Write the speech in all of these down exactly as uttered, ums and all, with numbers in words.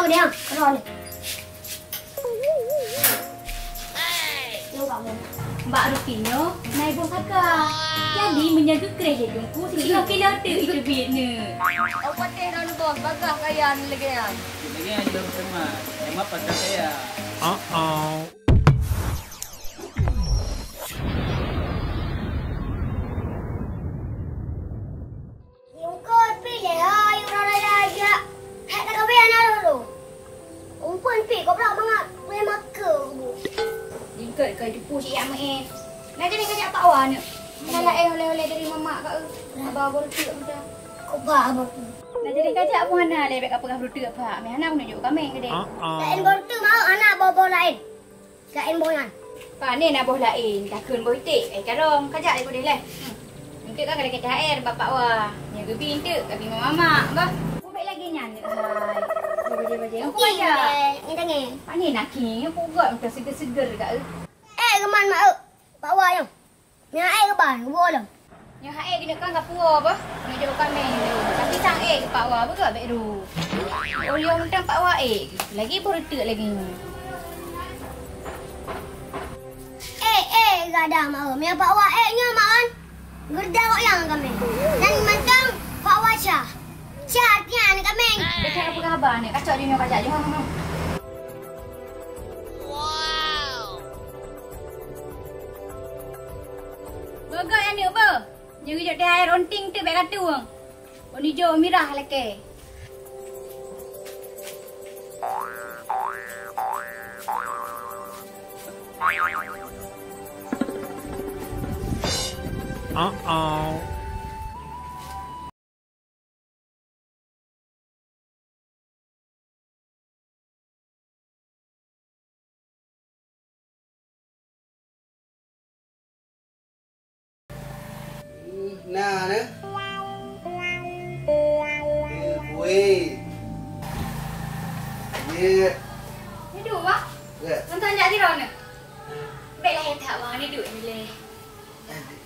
Ni, ah, keluar ni. Bak ruti nyoe, na iboh saka. Jadi, meunyoe geukreh lé teungku, siteungoh kilo teuk iteubiet nyoe. Au patéh droeneuh boh, bagah kaya lagèe nyan. Lagèe nyan lom teuma, teuma pakat kaya. Nyungkot piléh hai uroe raya jak. Hek takabeh aneuk lôn. Umpun pih goblok mangat, boleh maké kubu. Jingkot keu teupeu siyak meu'en. Nah, jadi kajak Pak Wan. Salah eh oleh-oleh dari mamak ka eu. Aba baru tu muda. Kok ba baru tu? Nah, jadi kajak pun hana lé bèk ka peugah baru tu apa. Meh hana pun nunjuk kami ke deh. Lain baru tu mau anak bobo lain. Laén boh nyan. Pane na boh laén, takheun boh iték, ai karong, kajak lé keudeh lé. Hmm. Enteuk kan ka lakèe T H R bak Pak Wa. Nyang geubi enteuk, geubi mamak, bah. Ubek lagèe nyan, hai. Bajèe-bajèe. Engkau aja. Pane na king, aku gak macam seger-seger gak, eh. Eh, geman mak, eh. Pak Wa nyoe. Nyan aé geuban, geuboh lom. Nyoe hai geuneuk kan geupuwoe beuh. Nyoe jok kameng tu. Tapi sang ék geupak wa beugöt bèk ru. Oh, lheueh mantong pak wa ék. Lagi beureuteuk lagi nyoe. Eh, eh, gadang mak eu. Meunyoe pak wa ék nyoe mak ön. Geureuda gok nyang kameng. Dan mantong pak wa cah. Cah artinya aneuk kameng. Bèk kacok peugah haba aneuk. Kacok jinoe kajak jinoe. Wow. Beugöt aneuk beuh. Nyang geujok teuhai ronting teuk bèk ka tueng. Ôn ijo mirah lakèe. Uh-oh. Na, na. Eh, bui. Ye. Nyoe dua. Ya. Nonton jak sira na. Bèk lahé that wang ni duek ni lé. Aduh.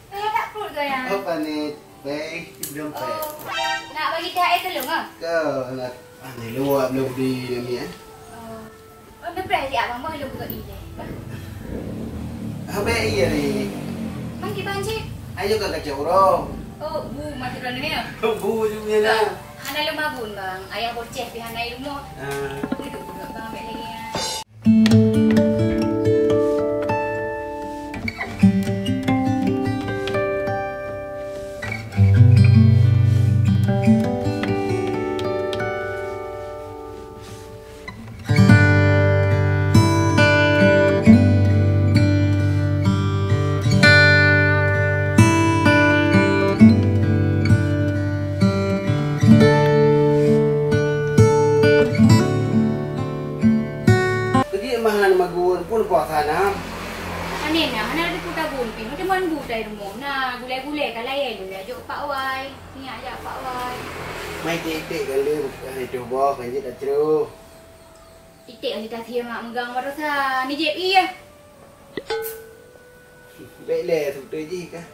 Payah that pruet gaya. Oh, panik. Baik, belum baik. Oh. Nak bagi T H R tolong ah? Kau nak, ah, ni luar belum di ni eh. Oh. Oh, beupreh di abang mah lom geuh ilèe. Habéh iya ni. Mang kiban cit? Ayo ka kacau orang. Oh, bu maksud orang ni ya? Bu je punya lah. Hana lom agun bang. Ayah boceh pi hana i rumoh. Ah. Duduk duduk bang ambek lagi ya. Keujiek mah hana magun pun puasa na. Aneuk na hana ada putagun pi, meuteumon bu tai rumoh na gulai-gulai ka layèe lu ya jok Pak Wai. Nyak jak Pak Wai. Mai iték-iték kan lé, itu boh kan jeuet ateueh. Iték aja dah thie mak meugang baroesa. Ni jép iya. Bèk lé, sutôi jih kah?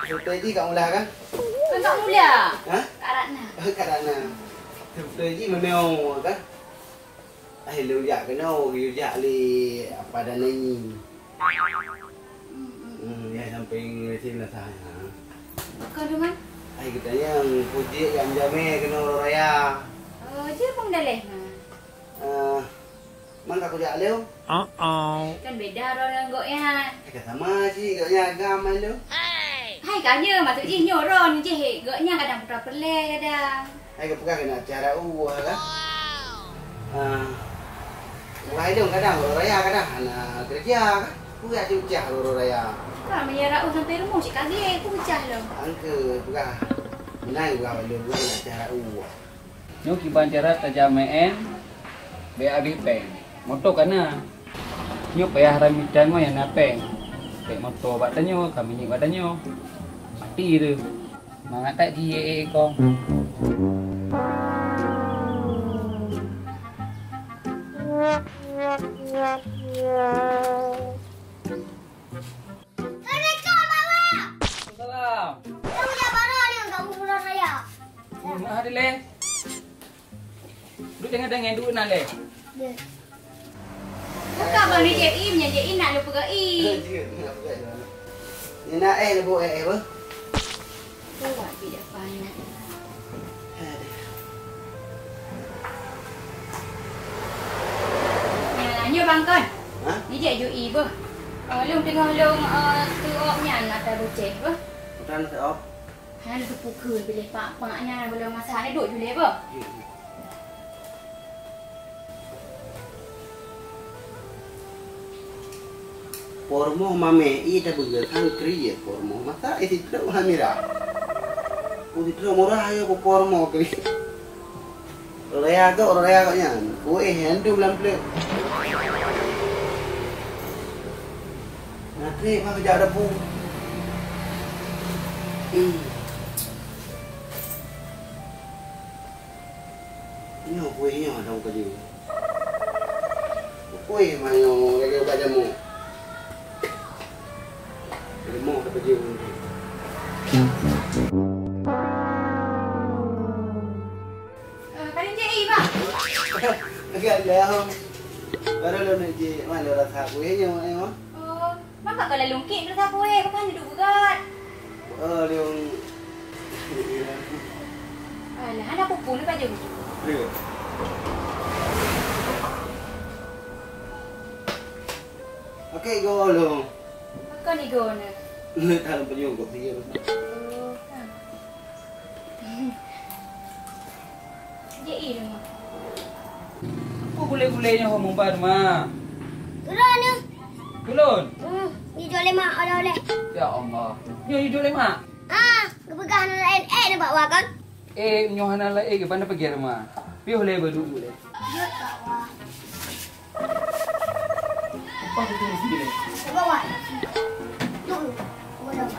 Sutôi jih Kak Mula kah? Bukan Kak Mula. Hah? Kak Ratna. Oh, Kak Ratna. Sutôi jih meunoe kah? Ai, lôn jak keunoe, geuyue jak lé Apa Danai. Hmm, ya sampai ngerti lah saya. Kau dengan? Ai, kita yang puji yang jamé keunoe raya. Oh, dia pun dah leh mah. Ah, man ka kujak lé? Uh-oh. Kan beda orang dengan gok ya. Ka sama cit, gok ya agam lé. Hai, kanya maksud jih nyoe ron jih. Gok nya kadang putra perle kadang. Hai, ka peugah keunan acara uwa kan? Ah. Wahai dong kadang uroe raya kadang hana kerja kan? Peugah cit ucah uroe raya. Ka meunyoe raya sampai rumoh cit kagèe, ku pecah lom. Angke peugah. Menang peugah lom, peugah keunan acara uwa. Nyoe kiban cara tajak meu'en, bèk abéh péng. Moto ka na. Nyoe payah ramitan ngon nyang na péng. Bèk moto bak tanyoe, ka minyeuk bak tanyoe. Mati tu. Mangat that jih ék-ék kong. Assalamualaikum, Pak Wak. Waalaikumsalam. Kamu jak mana ni? Kamu pulang saya. Di rumah ada leh. Tengah-tengah duek na lé. Buka bang ni jép i, meunyo jép i nak lôn peugah i. Ni nak eh, lôn buet eh, eh, apa? Kuat pih dak payah. Nah, nyoe bang kon. Ha? Ni jép ju i beuh. Oh, lôn teungoh lôn, eh, teuop nyan ata bucéh beuh. Bukan teuop. Hana lôn teupeu keu biléh pak-pak nyan, belom masak ni duek ju lé beuh. Pormoh mameh i tabeuga kan kriet pormoh masa isi trok hamira. Usi trok murah ayo ku pormoh kriet. Raya gok, raya gok nyan. Kueh nyan dum lam plek. Nah, kriet mah kejak debu. Ih. Nyoe kueh nyoe ada uka jeuet. Kueh mah nyoe lagèe ubat jamok. Leumoh dapat jeuet. Eh, paling jai, Bang. Agak dah. Baru lo nak je, mana rasa kueh nyoe, eh, mah? Oh, maka kalau lungkit tu sapu eh, bukan duduk berat. Oh, dia orang. Alah, hana pupun ni baju. Ya. Okey, go lo. Maka ni go na. Nak dalam penyunggup dia. Oh, ha. Jai, Mak. Apa gulai-gulai nyoe ho mumbar, Mak? Tulon ni. Tulon? Hmm, dijual lé mak oleh-oleh. Ya Allah. Nyoe dijual lé mak? Ah, geupeugah hana laén ék nibak wa kan? Eh, nyoe hana laén, eh, geupeugah hana peugah mak. Piôh lé baru lé. Jeuet kak wa. Apa betul sih lé? Coba wa. Tuh, bodoh.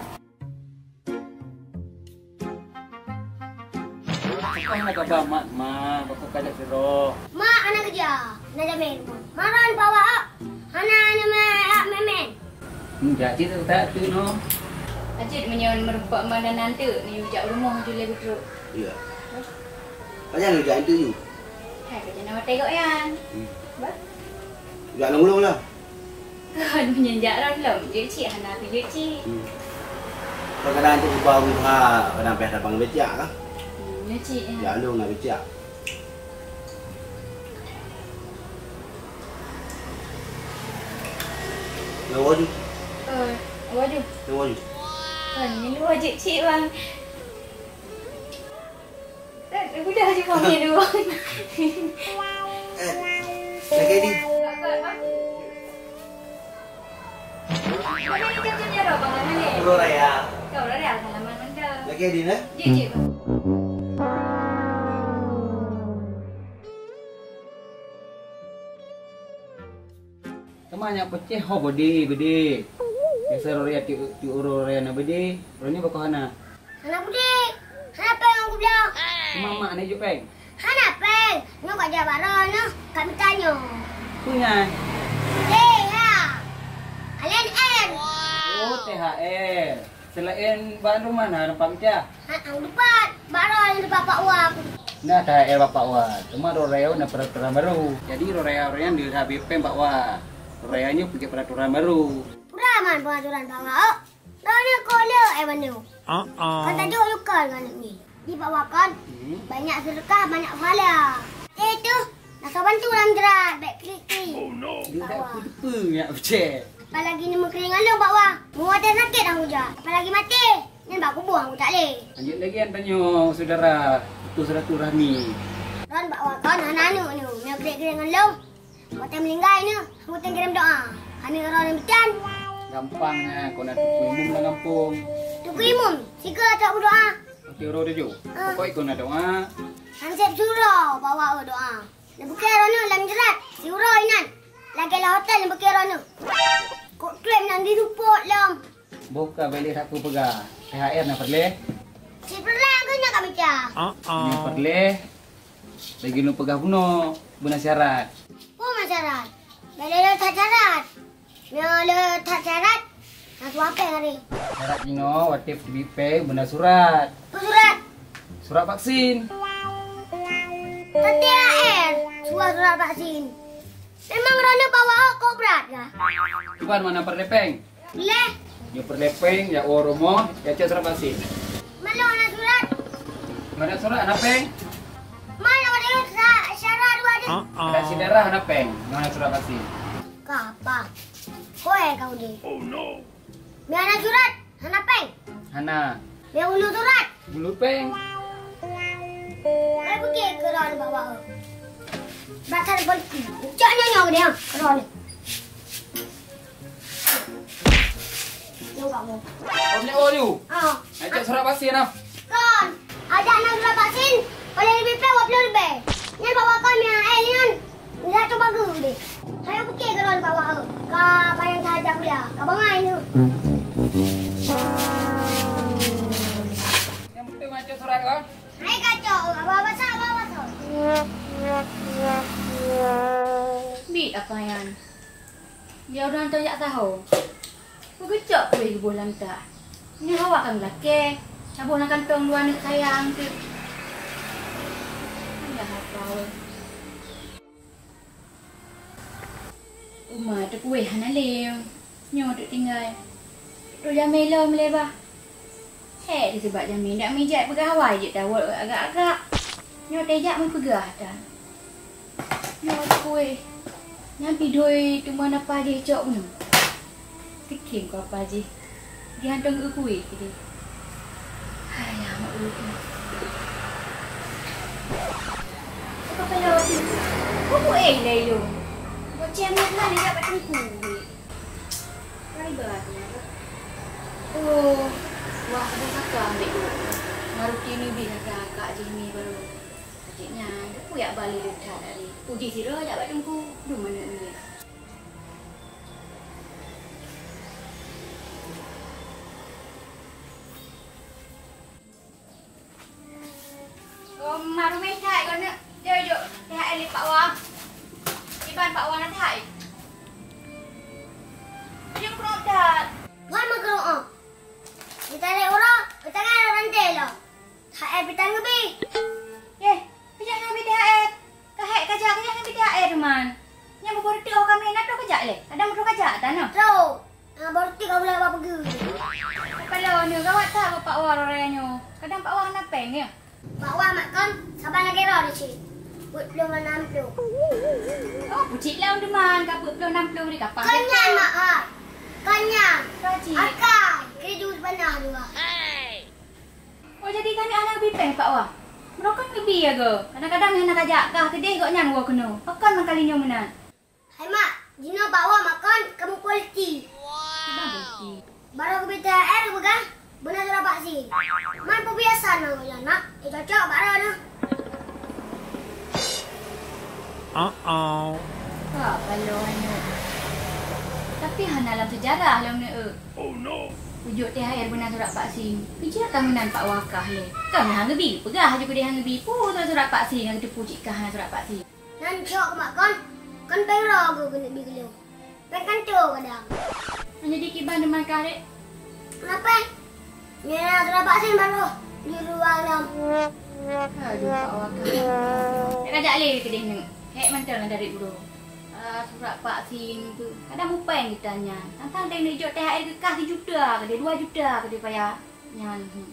Bukan nak kaba mak, mak, bakal kajak sidroe. Mak, anak kerja, nak jamin. Marah ni bawa, ah. Hana ni mak, ah, memen. Enggak, cit tak tu no. Ajit meunyoe meureumpok mana nanti ni ujak rumoh tu le betruk. Iya. Pajan ujak itu you. Hai, pajan nama tegok yan. Hmm. Bah. Ujak nang ulung lah. Kon meunyeujak ron lom, jeuet cit hana keu jeuet cit. Hmm. Kadang-kadang tu ubah usaha, kadang payah tabang becak lah. Hmm, nyoe cit, ya. Ya, lu nak becak. Nak waju? Oh, waju. Nak waju? Oh, ni lu wajib cit, bang. Eh, udah je kami dua. Eh, lagi ni. Uroe raya. Lagi ni, nah? Teuma nyak peucéh ho beudé, beudé. Biasa uroe raya ti-, ti uroe raya na beudé, uroe nyoe bak hana. Hana beudé. Hana péng ngon gula. Teuma mak na jok péng. Hana péng. Nyoe ka jak baroe nyoe, ka mita nyoe. Peue nyan? Deh, ha. L N R. Oh, T H R. Seulaén ban rumoh na teumpat mita? Ha, teumpat. Baroe nyoe teumpat Pak Wa. Na T H R Bapak Wa. Teuma uroe raya na peraturan baru. Jadi uroe raya uroe nyan deuh habéh péng Pak Wa. Uroe raya nyoe pike peraturan baru. Pura man peraturan Pak Wa, oh. Droeneuh kok le, eh, bandum. Kan tajok lukon ngon aneuk miet. Di Pak Wa kan, banyak sedekah, banyak pahala. Eh, tu, na soe bantu lam jrat, bèk klik-klik. Dia tak apa-apa, nyak peucéh. Apalagi ni meukeureueng ngon lôn, Pak Wa. Meu watèe sakét hana jak. Apalagi maté, nyan bak kubu hana tak lé. Lanjut lagi, an tanyoe, saudara, putus silaturahmi. Ron Pak Wa kan, hana aneuk nyoe. Meunyoe klik-klik ngon lôn, watèe meuninggai nyoe, watèe kirém doa. Aneuk droeneuh meucan. Gampang na, kon na Teungku Imum lam gampông. Teungku Imum, sigoe tok meudoa. Oke, uroe tujoh. Ah. Pokok ikon na doa. Hansép surah bawa doa. Neubukée droeneuh lam jrat, siuroe inan. Lagèe lam hotel neubukée droeneuh. Kok klep nan diseupôt lom. Boh ka bèk lé that peue peugah. T H R na peureulèe? Sipeureulee keuh nyoe ka mita. Nyoe peureulèe. Lagèe lôn peugah bunoe, beuna syarat. Peue syarat? Bèk lé that syarat. Nyoe le that syarat. Na suah péng hari. Syarat jinoe watèe teubiet péng beuna surat. Peue surat? Surat vaksin. T H R, surat-surat vaksin. Memang droeneuh Pak Wak kok brat kah? Kiban mana peureulèe péng? Leh. Nyoe peureulèe péng, jak woe rumoh, jak cok surat vaksin. Mana, mana surat? Mana surat, hana péng? Mana, mana sa-, syarat dua deh? Ada si darah, hana péng, mana surat vaksin? Kapa? Kue kau deh. Mana surat? Hana péng? Hana. Nyang ulu surat. Ulu péng. Ai, bukit keudroe bak bawah. Bak sana polisi. Cok nyoe nyoe dia. Keudroe ni. Nyoe kat mu. Oh, ni oh, you. Ah. Nak cek surat vaksin ah. Kon. Ada enam surat vaksin. Boleh lebih peh dua puluh lebih. Nyan bawa kon yang eh nyan. Ndak tu bagus deh. Hai, bukit keudroe bak bawah. Ka payah saja kuliah. Ka bangai tu. Yang penting macam surat kau. Hai, kacau. Abah basah, abah basah. Bi apa yan? Dia orang tu jak tahu. Peugeucok kueh geuboh lam tak. Nyoe awak kan lakée, saboh lam kantong dua aneuk sayang tu. Alah apa weh. Uma teuh kueh hana lé. Nyoe teuk tinggai. Trok jamé lom lé bah. Hék, disibak jamé dak mijak peugah awai jeuet tawot agak-agak. Nyoe tejak meupeugah that. Nyoe kueh. Nyan pidoi teuma napa jih cok nyoe. Tikim ko apa jih. Di hantong eu kueh tadi. Hai, ya Allah. Apa kaya waktu? Kok kueh dah ilong? Bocah ni kan dia dapat tengku. Ribet. Oh, wah, ada saka ambil duit. Maruti ni bih kakak jih ni baru. Cik nyan, depu yak bali deuh that tadi. Uji sira jak bak teungku, dum aneuk nyan. Oh, ma rumeh that keuneuk. Jeuet jok T H R lé Pak Wah. Iban Pak Wah na that. Jeuet keurok that. Wan meukeurok. Kita lé uroe, kita kan rantai lah. T H R pih tanggeubi. Yeh, kejak ngambi T H R. Kahek kajak kejak ngambi T H R teuma. Nyang bubur teuh kami na troh kajak lé. Kadang troh kajak tanoh. Troh. Ah, baru tiga bulan abang pergi. Kepala ni gawat tak Pak Wah raya nyoe. Kadang Pak Wah hana péng ya. Pak Wah mak kon saban lagèe roh di cik. Peuet ploh enam ploh. Oh, pucik lah teuma ka peuet ploh enam ploh di kapal. Kon nyan mak ai. Kon nyan. Akai, keju sebenah dua. Oh, jadi kami hana geubri péng Pak Wah. Meurokon geubri ya go. Kadang-kadang hana kajak kah keudeh gobnyan woe keunoe. Pakon mangkali nyoe meunan? Hai mak, jinoe Pak Wah makon kamoe polisi. Kiban polisi? Barô geubri T H R geupeugah beuna surat vaksin. Man peubiasa na gobnyan mak, eh cocok bak droeneuh. Oh oh. Ka balo aneuk. Tapi hana lam seujarah lom neuk. Oh no. Ujok T H R beuna surat vaksin. Pijak ka meunan Pak Wah kah lé. Ka meuhan geubi, peugah aju keudeh han geubi. Peue surat vaksin nyang geuteupeue cit ka hana surat vaksin. Nan cok mak kon, kon péng roh geuh keuneuk bi keu lôn. Péng kanto kadang. Jadi kiban teuma kah dek? Kenapa? Nyoe na surat vaksin baru di ruang lom. Aduh, Pak Wah kah. Nak kajak lé keudeh nyoe. Hék mantong dari uroe. Ah, surat vaksin tu. Kadang mupéng kita nyan. Tantang deng neuk jok T H R keu kah sijuta keudeh, dua juta keudeh payah nyan. Hmm.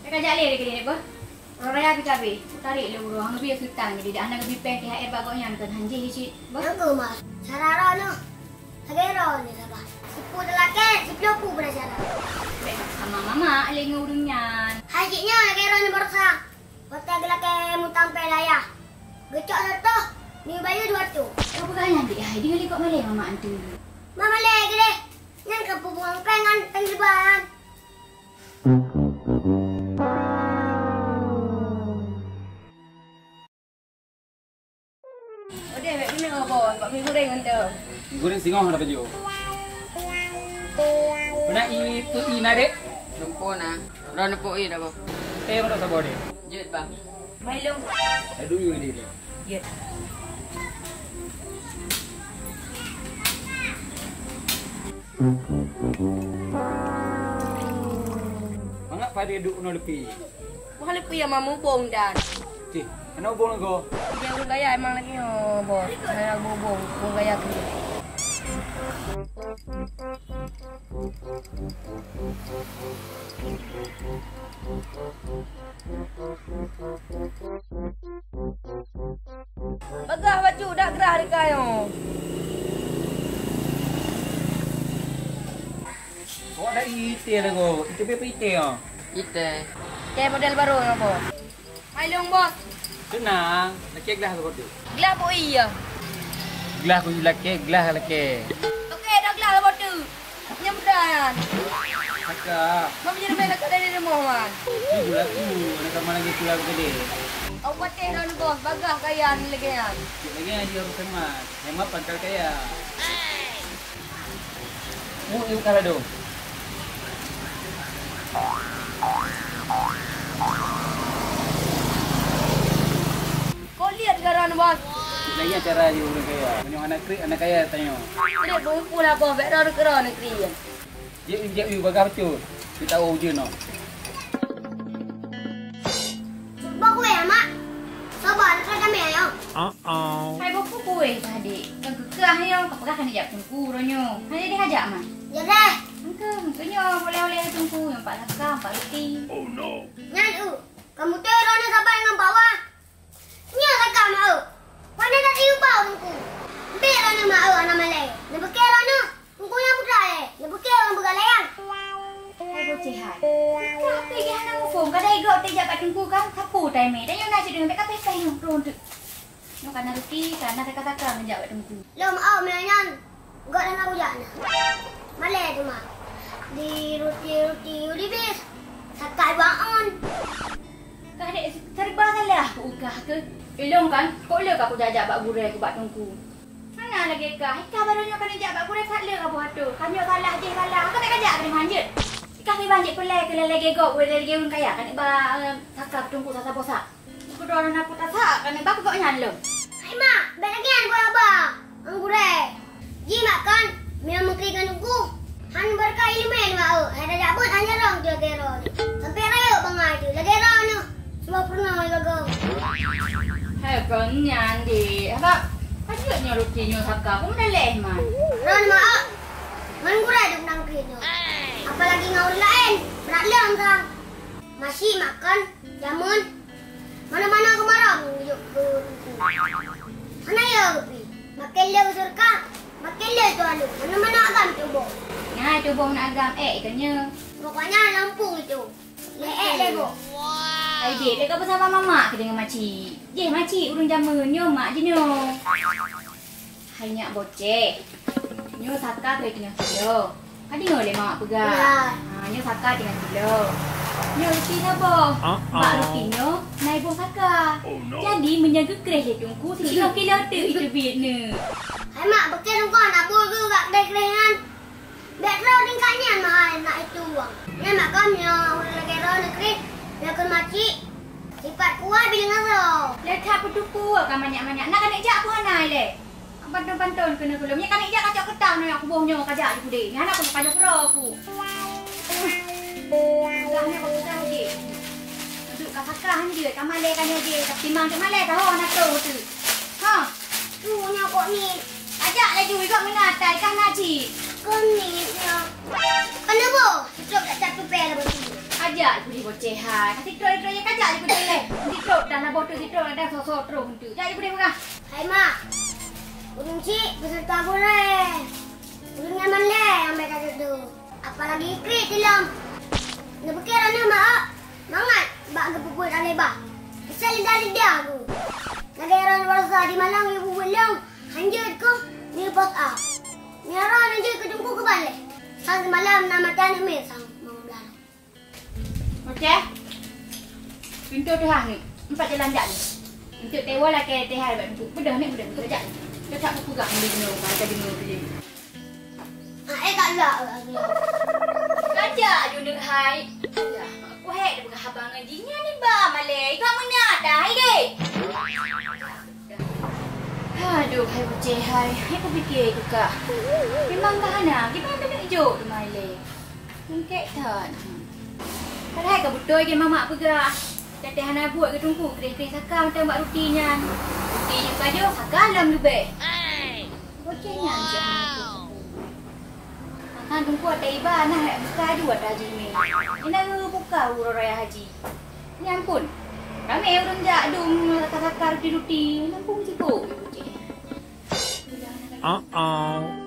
Ka jak lé lagèe nyan beuh. Raya pih ka abéh. Tarék lé uroe, hana bie seutang jadi dah hana geubri péng T H R bak gobnyan kon han jéh cit beuh. Nyang keuh, Mas. Cara droeneuh. Lagèe droeneuh saban. Siploh teulakèe, siploh peuet beuna cara. Bèk sama mama lé ngon ureueng nyan. Hai cit nyoe lagèe droeneuh baroesa. Watèe geulakèe mutang péng raya. Geucok siratoh, nyoe bayeue dua ratoh. Kau peugah nyan dek hai, deungon likot malèe mama antu. Mama lé geudeh. Nyan ka peue buang péng ngon péng seubahan. Odeh, bèk keuneuk, Bos. Bak mi goreng ngon dum. Mi goreng singoh dah pajoh. Peunak i, peunak i na, Dek? Lumpo na. Udah nepuk i dah, Bos. Eh, mana sabar, Dek? Jeuet, Bang. Mai lôn. Aduh, yuk, Dek. Jeuet. Mangat pada duduk kena lepi. Wah, lepi ya mamu bong dan. Cih, Hana ubông lagoe. Dia ureueng kaya emang lagèe nyoe, Bos. Hana ubông-ubông, ureueng kaya keu. Bagah bacut dak grah di kayu. Awak dak ite lagoe, ite pih ite ah. Ite. Ite model baru nyoe, Bos. Hai long, Bos. Teunang, lakèe glah saboh teuk. Glah peue ie? Glah keu lakèe, glah lakèe. Oke, dah glah saboh teuk. Nyan mudah nyan. Kakak. Mam jadi main kakak dari rumah, Man. Ni bulat tu, anak sama lagi pulang ke dia. Awak patéh droeneuh, Bos, bagah kaya ni lagèe nyan. Cik lagèe nyan dia harus hemat. Hemat pangkal kaya. Mu ibu kala dong. Kok lihat sekarang, Bos? Lagi cara je orang kaya. Menyong anak krik, anak kaya tanya. Tidak berkumpul lah, Bos. Baik dah keroh negeri. Jep, jep, you bagah betul. Kita tahu je no. Bak kueh, Mak. Sabar, nak kami ayo. Uh-oh. Hai, bak kueh tadi. Kan kekeh ayo, kau pegang kan jak tungku ronyo. Hai, dia ajak, Man. Ya deh. Engke, engke nyo boleh-boleh tungku yang pak lakam, pak roti. Oh no. Nyan, uh. Kamu tu ronyo sabar dengan bawah. Nyoe ka ka meu'eu. Wana that ié bak teungku. Bèk droeneuh meu'eu hana malèe. Neupike droeneuh. Teungku nyang putra lé. Neupike ureueng peugah layang. Hai boceh hai. Ka pih hana muphom, kadai gob teuh jak bak teungku kan, sapeue tai mé. Dan nyoe na cit deungon bèk ka pih-pih nyoe, droe teuk. Nyoe ka na ruti, ka na saka-saka ngeujak bak teungku. Lôn meu'eu meu'eu nyan. Gobnyan na kujak na. Malèe teuma. Di ruti-ruti udibis. Sakai baon. Kadek serba salah peugah keu. Ilong kan, kok le ka kujak-jak bak gurèe keu bak teungku. Hana lagèe kah, ikah baroe nyoe ka neujak bak gurèe that le ka buet atô. Ka nyoe salah, jéh salah, ka tak kajak keu manjeuet. Ikah kiban jeuet peulai keu lagèe gob, lagèe ureueng kaya, ka neuk ba, eh, saka keu teungku sasa bosak. Keudroe na kuta sa, ka neubak gobnyan lom. Hai mak, bèk lagèe nyan buet haba ngon gurèe. Ji mak kan, meunyoe meukri ngon teungku, han beureukat ileumèe nibak eu, hai tajak beuet han jarong lagèe droeneuh. Sampoe rayeuk bangai teuh lagèe droeneuh, seumeupeue peurunoe lagèe. Hai kon nyan dek, haba ka jeuet nyoe ruti nyoe saka, peue meudaléh man. Droeneuh mak, ngon gurèe dum nangkri nyoe. Apalagi ngon ureueng laén, brat lom sang. Masyik mak kan, jameun. Manoe-manoe keumarong jok keu teungku. Hana yo geupi. Makin le keu syeuruga, makin le keu anu. Manoe-manoe agam tuboh. Nyan tuboh meunan agam, eh, ikeu nyoe. Pokoknya lampung itu. Le eh, le boh. Hai dek, dek ka beusama mamak keu deungon masyik. Jih masyik ureueng jameun nyoe mak jinoe. Hai nyak boceh. Nyoe saka keu teungoh kilo. Ka deungoe lé mamak peugah. Ya. Ha, nyoe saka teungoh kilo. Nyoe ruti saboh. Ah, bak ah. Ruti nyoe na iboh saka. Oh, no. Jadi, meunyoe geukreh lé teungku, siteungoh kilo teuk iteubiet nyoe. Hai mak, beukeu teungku na bui geuh bak kreh-kreh nyan. Bèk droe tingkat nyan meuhai na itu uang. Nyan mak kan nyoe ureueng lagèe droeneuh kreh, nyoe keu masyik. Sipat kuat bileung asoe. Le that peutupeue ka manyak-manyak. Na keuneuk jak peue hana ilèe. Pantôn-pantôn keuneuk keu lôn. Nyan keuneuk jak kacok keutah nyoe kuboh nyoe kajak di keudè. Nyan hana keuneuk kajok keudroe ku. Peugah nyoe keu peugah jih. Duek ka sakah nyoe jih, ka malèe ka nyoe jih. Ka timang teuk malèe ka ho hana troh teuk. Ha. Tuh nyoe kok ni. Ajak laju igok meunan tai kah na cit. Kon ni nyoe. Keuneuk boh. Cok dak catu pèe lah beusi. Ajak laju di boceh hai. Ka sitrok-sitrok nyoe kajak laju di leh. Sitrok dah na boh tu sitrok dah so-so troh tu. Jak laju di peugah. Hai mak, ureueng chik peuseureuta gurèe. Ureueng nyaman lé nyang bèk ka duek-duek. Apalagi kriet dilom. Neupike droeneuh mak, mangat bak geupeubuet alèh bah. Asai lidah-lidah geuh. Lagèe droeneuh baroesa di malam geupeubuet lom, hanjeuet keuh neupot a. Meunyoe droeneuh jeuet keu teungku keuban lé. Sang simalam na mata aneuk miet sang mama blah. Oke. Pintoe teuhah ni. Empat jalan jak ni. Untuk tewa lakèe teuhah bak teungku. Beudôh ni, beudôh, beudôh jak ni. Teutak kupeugah ni deungoe, ka deungoe tadi. Ah, eh, tak lak lagi. Kajak ju neuk hai. Alah, aku hek dia peugah haba ngon jih nyan ni ba malèe. Ikau meunan dah, hai deh. Aduh, hai boceh hai. Hai kupike keu kah. Memang kah hana, kiban keuneuk jok teuma ilèe. Lengket that. Padahai ka beutôi gét mamak peugah. Watèe hana buet keu Teungku, kreh-kreh saka mantong bak ruti nyan. Ruti nyang pajoh saka lom leubeh. Bocah nyan cit hana buet. Maka Teungku watèe iba na buka aju ata jih mé. Ina geuh buka uroe raya haji. Ya ampun. Ramé ureueng jak dum saka-saka ruti-ruti. Ina ampun sibuk ibu cik. Uh-oh.